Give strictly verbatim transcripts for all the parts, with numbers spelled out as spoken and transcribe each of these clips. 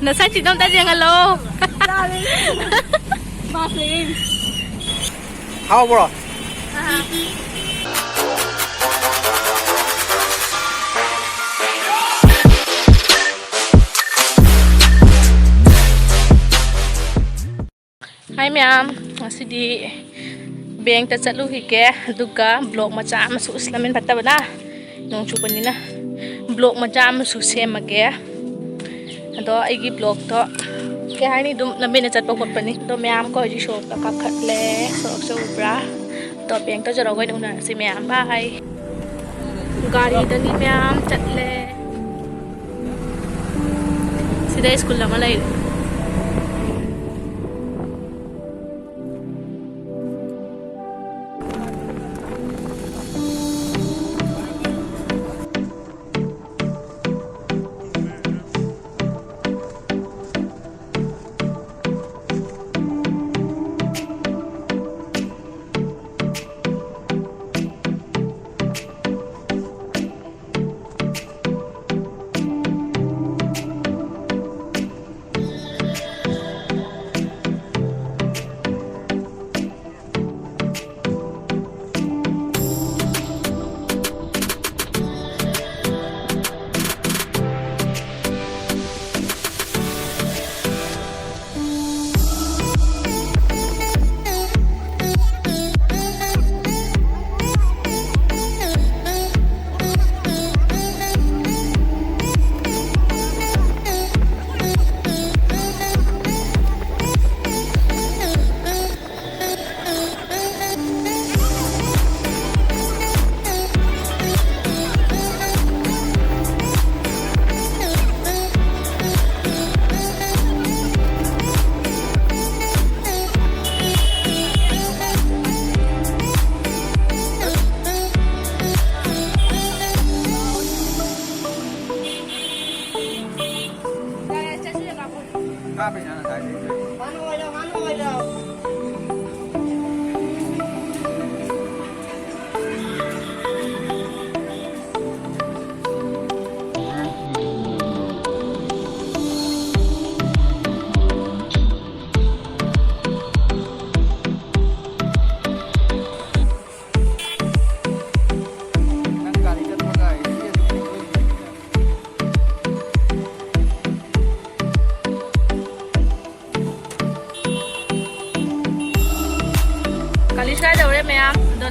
ꯅꯁꯛꯁꯤꯡꯗꯣ ꯑꯝꯇ ꯌꯦꯡꯍꯜꯂꯣ꯫ ꯍꯥꯎꯕ꯭ꯔꯣ? ꯍꯥꯏ ꯃꯌꯥꯝ, ꯉꯁꯤꯗꯤ ꯕꯦꯡꯇ ꯆꯠꯂꯨꯈꯤꯒꯦ, ꯑꯗꯨꯒ ꯕ꯭ꯂꯣꯛ ꯃꯆꯥ ꯑꯃꯁꯨ, ꯎꯁ, ꯂꯝꯕꯦꯟ ꯐꯠꯇꯕꯅ, ꯅꯣꯡ ꯆꯨꯕꯅꯤꯅ, ꯕ꯭ꯂꯣꯛ ꯃꯆꯥ ꯑꯃꯁꯨ ꯁꯦꯝꯃꯒꯦ꯫ ꯑꯗꯣ ꯑꯩꯒꯤ ꯕ꯭ꯂꯣꯛꯇꯣ ꯀꯩ ꯍꯥꯏꯅꯤ, ꯑꯗꯨꯝ ꯂꯝꯕꯦꯟꯗ ꯆꯠꯄ ꯈꯣꯠꯄꯅꯤ꯫ ꯑꯗꯣ ꯃꯌꯥꯝ, ꯑꯩꯈꯣꯏ ꯍꯧꯖꯤꯛ ꯁꯣꯔꯣꯛꯇ ꯀꯥꯈꯠꯂꯦ꯫ ꯁꯣꯔꯣꯛꯁꯦ ꯎꯕ꯭ꯔꯥ? ꯑꯗꯣ ꯕꯦꯡꯇ ꯌꯧꯔꯒ ꯑꯣꯏꯅ ꯎꯅꯔꯁꯤ ꯃꯌꯥꯝ꯫ ꯕꯥꯏ꯫ ꯒꯥꯔꯤꯗꯒꯤ ꯃꯌꯥꯝ ꯆꯠꯂꯦ꯫ ꯁꯤꯗ ꯁ꯭ꯀꯨꯜ ꯑꯃ ꯂꯩꯔꯦ꯫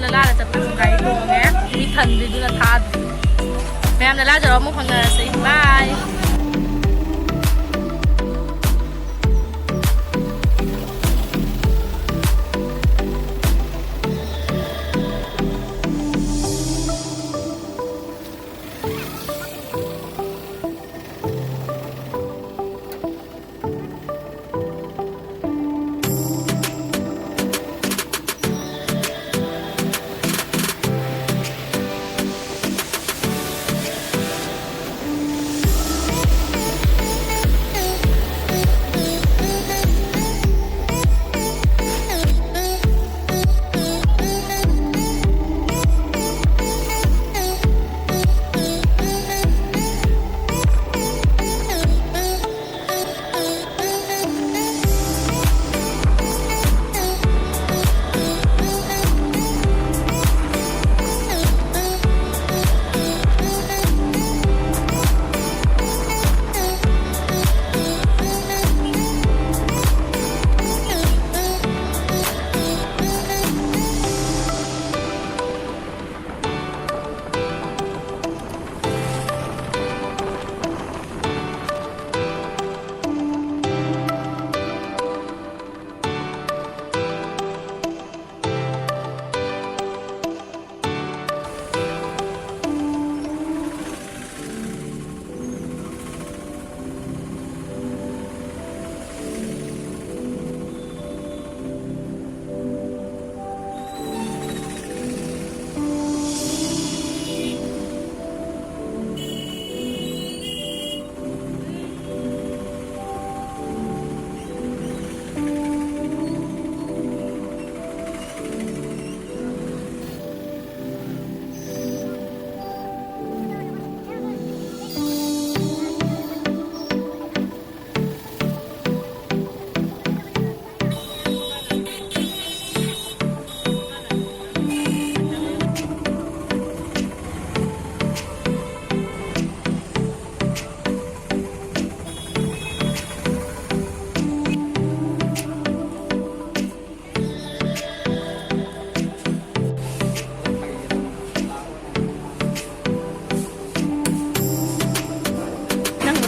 ꯂꯂꯥꯗ ꯆꯠꯄꯁꯨ ꯒꯥꯔꯤ ꯇꯣꯡꯉꯦ꯫ ꯃꯤ ꯊꯟꯗ꯭ꯔꯤꯗꯨꯅ ꯊꯥꯗ꯭ꯔꯤ꯫ ꯃꯌꯥꯝ ꯂꯂꯥꯖꯧ ꯑꯃꯨꯛ ꯐꯪꯅꯔꯁꯤ꯫ ꯕꯥꯏ꯫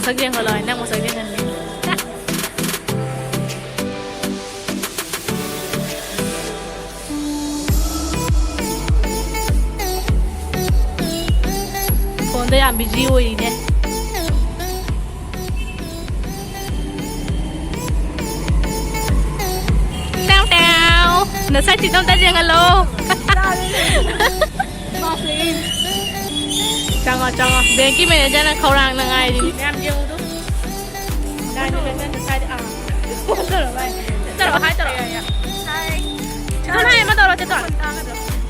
ꯃꯁꯛ ꯌꯦꯡꯍꯜꯂꯣ, ꯅꯪ ꯃꯁꯛ ꯌꯦꯡꯍꯟꯒꯦ꯫ ꯐꯣꯟꯗ ꯌꯥꯝ ꯕꯤꯖꯤ ꯑꯣꯏꯔꯤꯅꯦ꯫ ꯇꯥꯎ ꯇꯥꯎ꯫ ꯅꯁꯛꯁꯤꯡꯗꯣ ꯑꯝꯇ ꯌꯦꯡꯍꯜꯂꯣ꯫ ꯆꯪꯉꯣ, ꯆꯪꯉꯣ꯫ ꯕꯦꯡꯀꯤ ꯃꯦꯅꯦꯖꯔꯅ ꯈꯧꯔꯥꯡꯅ ꯉꯥꯏꯔꯤ꯫ ꯃꯌꯥꯝ ꯌꯦꯡꯉꯨꯗꯣ꯫ ꯉꯥꯏꯔꯤ, ꯃꯦꯅꯦꯖꯔ ꯉꯁꯥꯏꯗꯤ꯫ ꯑꯥ꯫ ꯐꯣꯟ ꯇꯧꯔꯣ, ꯚꯥꯏ꯫ ꯇꯧꯔꯣ, ꯍꯥꯏ ꯇꯧꯔꯣ꯫ ꯆꯦꯇꯣꯟ, ꯍꯥꯏ ꯑꯃ ꯇꯧꯔꯣ, ꯆꯦꯇꯣꯟ꯫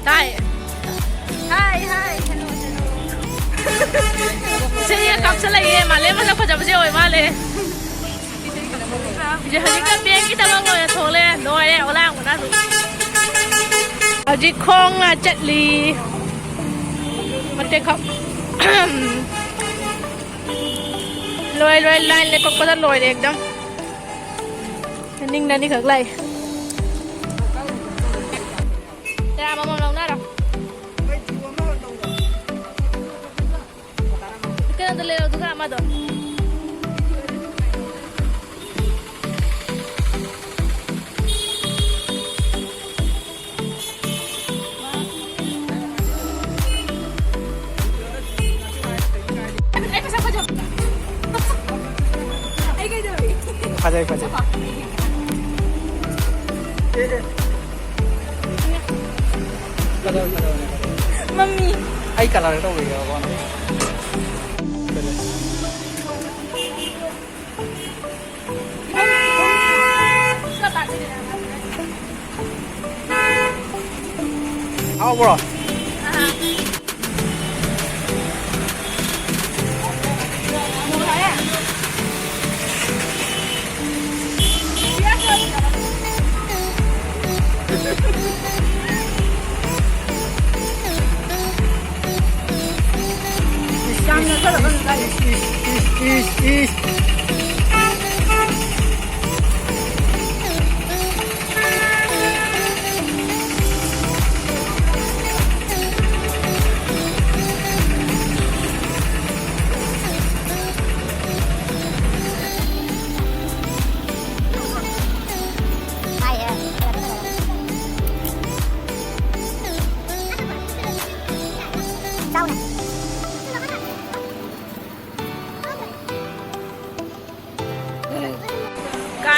ꯇꯥꯏ꯫ ꯍꯥꯏ, ꯍꯥꯏ꯫ ꯁꯦ, ꯀꯥꯞꯁꯜꯂꯛꯏꯌꯦ꯫ ꯃꯥꯂꯦꯝ ꯃꯁꯛ ꯐꯖꯕꯁꯦ ꯑꯣꯏ ꯃꯥꯜꯂꯦ꯫ ꯏꯆꯦ, ꯍꯧꯖꯤꯛꯇ ꯕꯦꯡꯀꯤ ꯊꯕꯛ ꯂꯣꯏꯔ ꯊꯣꯛꯂꯦ꯫ ꯂꯣꯏꯔꯦ, ꯑꯣꯂꯥꯡꯕꯅ ꯑꯗꯨꯝ꯫ ꯍꯧꯖꯤꯛ ꯈꯣꯡꯅ ꯆꯠꯂꯤ꯫ ꯃꯇꯦꯛ ꯈꯛ꯫ ꯂꯣꯏ, ꯂꯣꯏ, ꯂꯥꯏꯟ ꯂꯦꯞꯄꯛꯄꯗ ꯂꯣꯏꯔꯦ ꯑꯦꯛꯗꯝ꯫ ꯅꯤꯡꯗ ꯑꯅꯤꯈꯛ ꯂꯥꯛꯏ꯫ ꯇꯔꯥ ꯑꯃꯃꯝ ꯂꯧꯅꯔꯣ꯫ ꯀꯩꯅꯣꯗꯣ ꯂꯩꯔꯛꯑꯣ, ꯑꯗꯨꯒ ꯑꯃꯗꯣ꯫ ꯑꯩ ꯃꯁꯛ ꯐꯖꯕ꯫ ꯑꯩ ꯀꯩꯗꯧꯔꯤ? ꯐꯖꯩ, ꯐꯖꯩ꯫ ꯐꯖꯕ, ꯐꯖꯕꯅꯦ꯫ ꯃꯝꯃꯤ꯫ ꯑꯩ ꯀꯂꯔ ꯇꯧꯕꯤꯒꯦꯕꯀꯣ꯫ ꯍꯥꯎꯕ꯭ꯔꯣ? ꯌꯥꯝꯅ ꯆꯠꯂꯒ ꯂꯩ꯫ ꯏꯁ, ꯏꯁ, ꯏꯁ, ꯏꯁ, ꯏꯁ꯫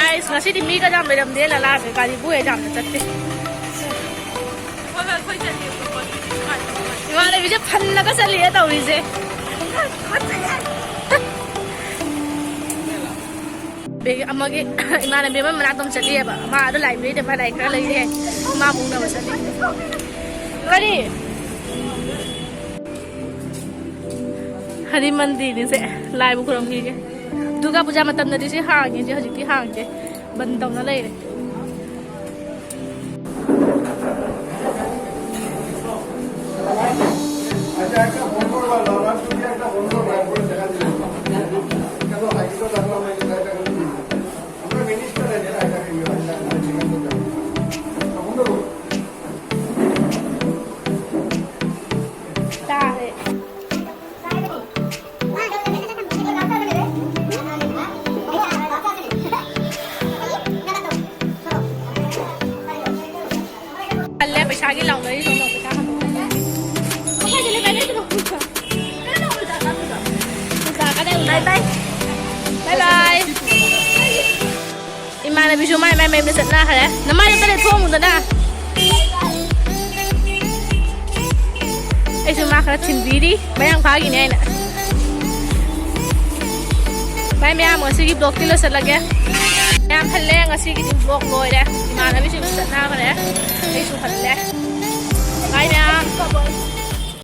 ꯑꯩꯁ, ꯉꯁꯤꯗꯤ ꯃꯤꯒ ꯌꯥꯝ ꯂꯩꯔꯝꯗꯦ, ꯂꯂꯥꯁꯦ ꯒꯥꯔꯤꯕꯨ ꯍꯦꯛ ꯌꯥꯝꯅ ꯆꯠꯇꯦ꯫ ꯏꯃꯥꯟꯅꯕꯤꯁꯦ ꯐꯟꯅꯒ ꯆꯠꯂꯤꯌꯦ ꯇꯧꯔꯤꯁꯦ꯫ ꯕꯦꯒ ꯑꯃꯒꯤ ꯏꯃꯥꯟꯅꯕꯤ ꯑꯃ ꯃꯅꯥꯛꯇ ꯑꯃꯨꯛ ꯆꯠꯂꯤꯑꯕ꯫ ꯃꯥ ꯑꯗꯨ ꯂꯥꯏꯕ꯭ꯔꯦꯔꯤꯗ ꯃꯥ ꯂꯥꯏꯔꯤꯛ ꯈꯔ ꯂꯩꯔꯦ꯫ ꯃꯥ ꯑꯃꯨꯛ ꯎꯅꯕ ꯆꯠꯂꯤ꯫ ꯀꯔꯤ? ꯍꯔꯤ ꯃꯟꯗꯤꯔꯅꯤꯁꯦ, ꯂꯥꯏꯕꯨ ꯈꯨꯔꯨꯝꯈꯤꯒꯦ꯫ ꯗꯨꯔꯒꯥ ꯄꯨꯖꯥ ꯃꯇꯝꯗꯗꯤ ꯁꯤ ꯍꯥꯡꯉꯦ, ꯁꯤ ꯍꯧꯖꯤꯛꯇꯤ ꯍꯥꯡꯗꯦ, ꯕꯟ ꯇꯧꯅ ꯂꯩꯔꯦ꯫ ꯇꯥꯔꯦ꯫ ꯈꯜꯂꯦ, ꯄꯩꯁꯥꯒꯤ ꯂꯥꯎꯅꯔꯤ ꯁꯣꯝꯗ ꯄꯩꯁꯥ ꯍꯟꯗꯣꯛ꯫ ꯕꯥꯏ ꯕꯥꯏ꯫ ꯕꯥꯏ ꯕꯥꯏ꯫ ꯏꯃꯥꯟꯅꯕꯤꯁꯨ ꯃꯥꯏ ꯃꯥꯏ ꯃꯌꯨꯝꯗ ꯆꯠꯅꯈ꯭ꯔꯦ꯫ ꯅꯃꯥꯏꯗꯣ ꯇꯔꯦꯠ ꯊꯣꯡꯉꯨꯗꯅ꯫ ꯑꯩꯁꯨ ꯃꯥ ꯈꯔ ꯊꯤꯟꯕꯤꯔꯤ, ꯃꯌꯥꯡ ꯐꯥꯒꯤꯅꯤ ꯍꯥꯏꯅ꯫ ꯚꯥꯏ ꯃꯌꯥꯝ, ꯉꯁꯤꯒꯤ vlogꯇꯤ ꯂꯣꯏꯁꯤꯜꯂꯒꯦ꯫ ꯃꯌꯥꯝ ꯍꯜꯂꯦ, ꯉꯁꯤꯒꯤꯗꯤ vlog ꯂꯣꯏꯔꯦ꯫ ꯏꯃꯥꯟꯅꯕꯤꯁꯤꯡꯁꯨ ꯆꯠꯅꯈ꯭ꯔꯦ, ꯑꯩꯁꯨ ꯍꯜꯂꯦ꯫ ꯚꯥꯏ ꯃꯌꯥꯝ꯫